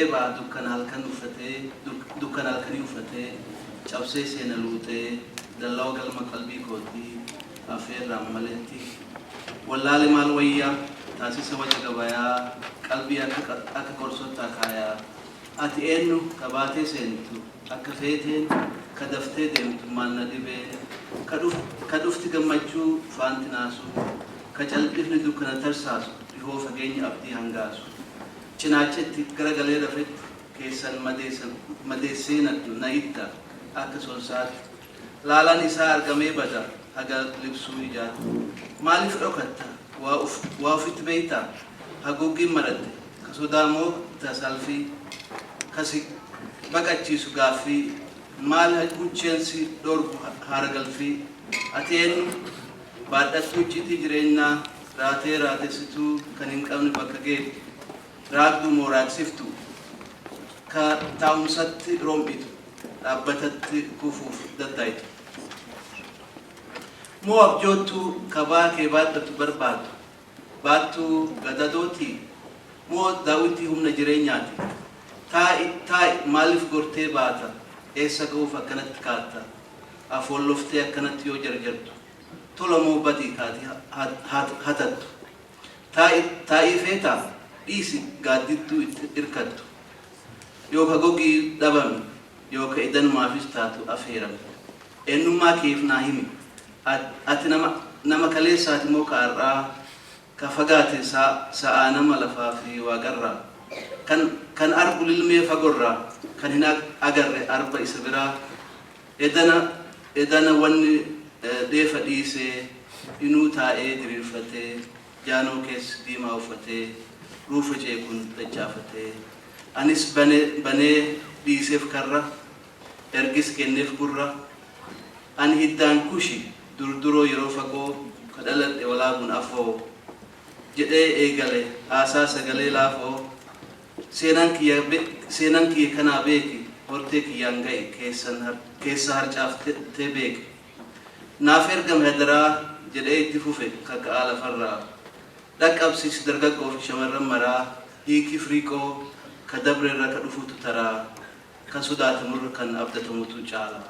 Ka'ee ba'a dukkana halkan uffatee, dukkana halkanii uffatee, cabsee seena luuxee, dallawa galma qalbii kootii, afeerraan maletti. Wallaale maal wayya, taasisa waca gabayaa, qalbii akka qorsootti akaayaa. Ati eennu, ka baatee seentu, akka feeteen, ka daftee deemtu maal na dhibee? Ka dhufti gammachuu faanti naasuu, ka caldhifni dukkana tarsaasu, dhihoo fageenya abdii hangaasu. Cinaacha itti garagalee rafetti keessan madeessee na idda akka sonsaatti. Laalaan isaa argamee bada haga libsuu ijaatti. Maaliif dhokatta? Waa ufitti beeytaa? Haguuggiin maratte ka sodaa moo ta salfii? Ka si baqachiisu gaaffii? Maal hucceen si dhoorgu haara galfii? Ati eennu? Baadhattuu icciitii jireennaa, raatee raatessituu kan hin qabne bakka geettu, raagduu moo raagsiftuu? Ka taa'umsatti rom'itu, dhaabbatatti kufuuf daddayxu? Moo abjoottuu ka ba'aa kee baadhatu barbaaddu, baattuu gadadootii? Moo daawwitii humna jireenyaati? Taa'i, taa'i, maaliif gortee baata? Eessa ga'uuf akkanatti kaatta? Afoolloftee akkanatti yoo jarjartu, tola moo badii ka ati hatattu? Taa'i, taa'ii feetaa? Dhiisi gaaddidduu itti irkattu. Yooka gogii dhabami, yooka idanumaafis taatu afeerami. Eennummaa keef naa himi. Ati nama, nama kaleessaati moo ka har'aa? Ka fagaate sa'aa nama lafaa fi waaqarraa? Kan, kan argu lilmee fagorraa, kan hin agarre arba isa biraa? Edana, edana wanni dheefa dhiisee, inuu taa'ee diriirfatee, jaanoo kees diimaa uffatee, ruufa ceekun dachaafatee. Anis bane, banee dhiiseef karra, ergis kenneef gurra. Ani hiddaan Kushi, durduroo yeroo fagoo, ka dhaladhe Walaabuun afoo. Jedhee eegale haasaa sagalee laafoo. Seenaan kiyya seenaan kiyya kanaa beeki, hortee kiyyaan ga'i keessan keessa harcaaftee beeki. Naaf ergame hadaraa jedhee itti fufe kaka'aa lafarraa. Dhaqqabsiisi dargaggoo fi shamarran maraa, hiikiif riiqoo, ka dabrerra ka dhufutu taraa, kan sodaatamurra kan abdatamutu caala.